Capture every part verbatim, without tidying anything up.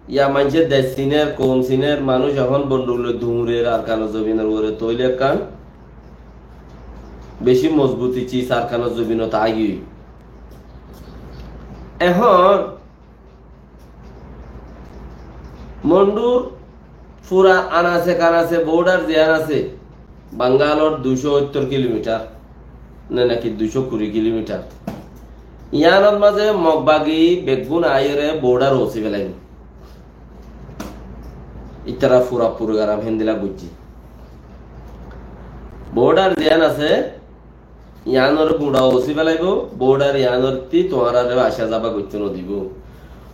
ya maincé dec siner, koum siner, manúic ehón bonduk loi duñrer Arkanor zobinor uore, tóile ekkán beci mozbuti ciz Arkanor zobinot aigiyói. Ehón Mondur fura anase kanase border ziyán asé, Bangalor duicó óttor kilomitar, ne naki duicó kuri kilomitar. Iyanor mazé Mog bagi beggún aiyóre border ósi felaiyé. Ítara fura program héndilla goijjé. Border ziyán asé, iyanor gura ósi felaibó, border iyanor tí tuáñrare asá zaba goittó nodibó.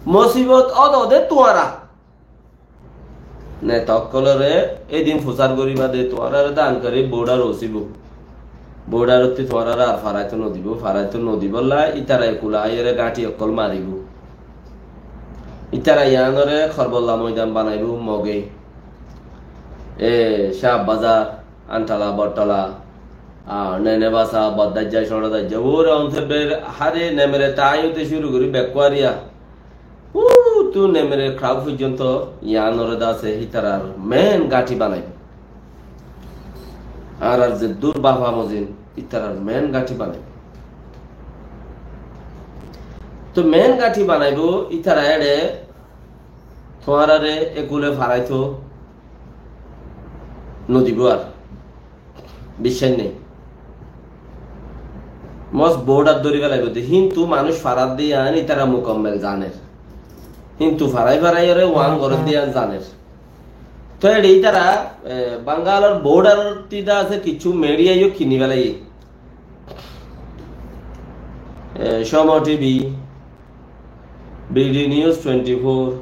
Mosibot ódode tuáñra. Neta ókkolore édin fusár goriba de tuáñrare dan gori border ósibó. Border ottí tuáñrare ar faraito nodibó, faraito nodibolla ítara ekula aiyóre gáñthi ókkol maribó. Ítara iyanore Korbolla moidan banaibó Moge. E, Shah Bazar, Antala, Bottala, a, Nenebasa, Boddaijja, Sóñçadaijja, uore onte ber hare nemere taiyóte cúru gori bekkuariya. Utu nemere kraw foijjonto iyanore dase hítarar main gáñthi banaibó. Añárar zeddur bafa mozin, ítarar main gáñthi banaibó. To main gáñthi banaibó, ítara eçe tuáñrare ekule faraito nodibó ar. Biccác nai. Mos border dóri felaibó de, hintu manúic farar de iyan ítara mukammel zaner. Hintu farai farai ore uán gorer de iyan zaner. To eçe ítara, e, Bangalor border tida asé kissú media yó kini felaiye. E, Somo T V, B D News twenty four,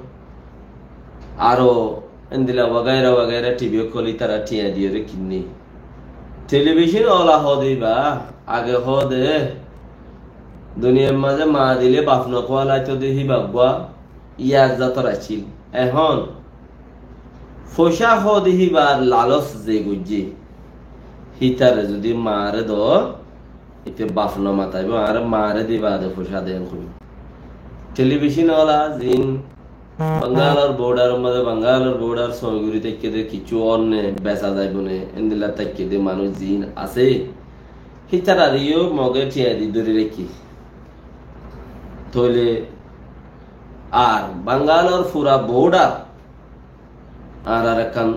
aró endilla wagaira wagaira T V ókkol ítara thiañ diyóre kinné. Television ola hoó de íba, age hoó de, duniyar mazé maa dile baf no kuwalaito de híba uggwá iyar zator accíl. Ehón foicá hoó de híbar lalos ze goijjé, hítare zudi maare do, ite baf no mataibó, añáre maare diba de foicá de en hoibo. Television ola zin Bangalor border mazé, Bangalor border sói gori táikke de kissú ór ne, besa zaibo ne, endilla táikke de manúic zin asé, hítarare yó Moge thiañ di dóri raikké. Tóile ar Bangalor fura border añárar ekkán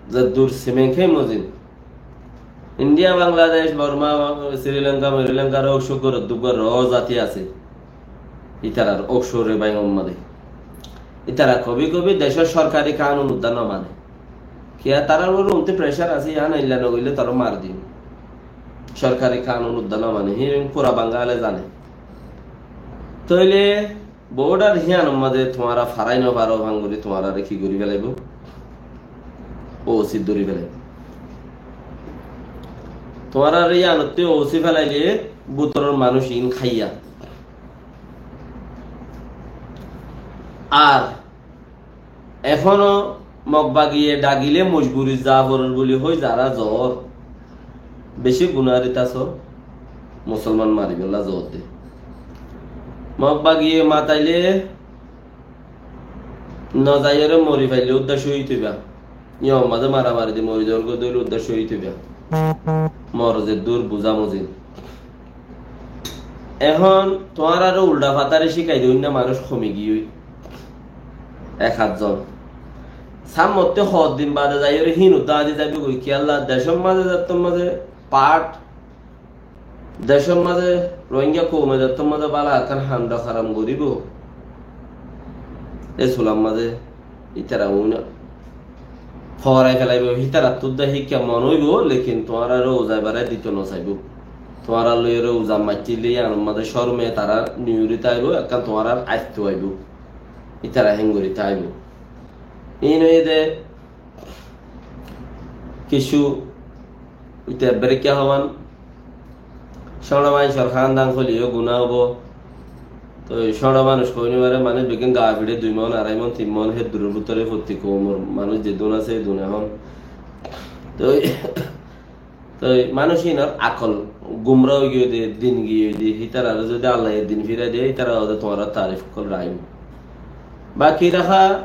zeddur simen kei mozin. India, Bangladec, Borma, Sri Lanka, Miri Lankar ókcor goródde uggwá ro zati asé. Ítarar ókcor re bái Muhammade. Ítara kobi kobi decor sorkari kanun uddá no mane. Kiyá tarar uore unte pressure asé, yián ailla no goille taró mari dibo. Sorkari kanun uddá no mane, híin fura Bangale zane. Tóile border híyanor mazé tuáñra farai no faro, fangori tuáñrare ki gori felaibó? Ósi dóri felaibó. Tuáñrare híyanottú ósi felaile bútoror manúic iín háiya. Ar ehóno Mog bagiye dhagile mojburi za foror buli hoi zara zor. Beci gunar ita so, musolman maribólla zor de. Mog bagiye mataile no zaiyore mori faile udda cohid oiba. Yó mazé maramari di mori zor goi dóile udda cohid oiba. Mor zeddur buzá mozin. Ehón tuáñrare ulda fatari cíkai de, óinno manúic komi giyói. Ek háñt zon. Sammotte hoddin bade zaiyóre híin udda adi zaibo goi. Kiyólla decór mazé zettór mazé part, decór mazé Rohingya koume zettór mazé bála ekkán handa haram goribo. E sular mazé ítara uine forai felaibo, hítarattú de híkka mon óibo, lekin tuáñrare uza ibare dito no saibo. Tuáñrar loiyore uza maiccí le yiánor mazé córme tará niyuri táibo, ekkán tuáñrar aittu aibo. Ítara héngori táibo. Iín óiye de kissú ite berekka hoban. Cóñço maincór hándan hoileyó guná óibo. Toi cóñço manúic hoi no fare, manúic beggún gaa fiçe dui mon, arai mon, tin mon, héduror bútore fotti koumor manúic zedún asé, edún ehón. Toi, toi manúic iínor akol gumra ói giyói de, din giyói de, hítarare zodi Allaye din firai de, hítara óde tuáñrar tarif ókkol raim. Baki raha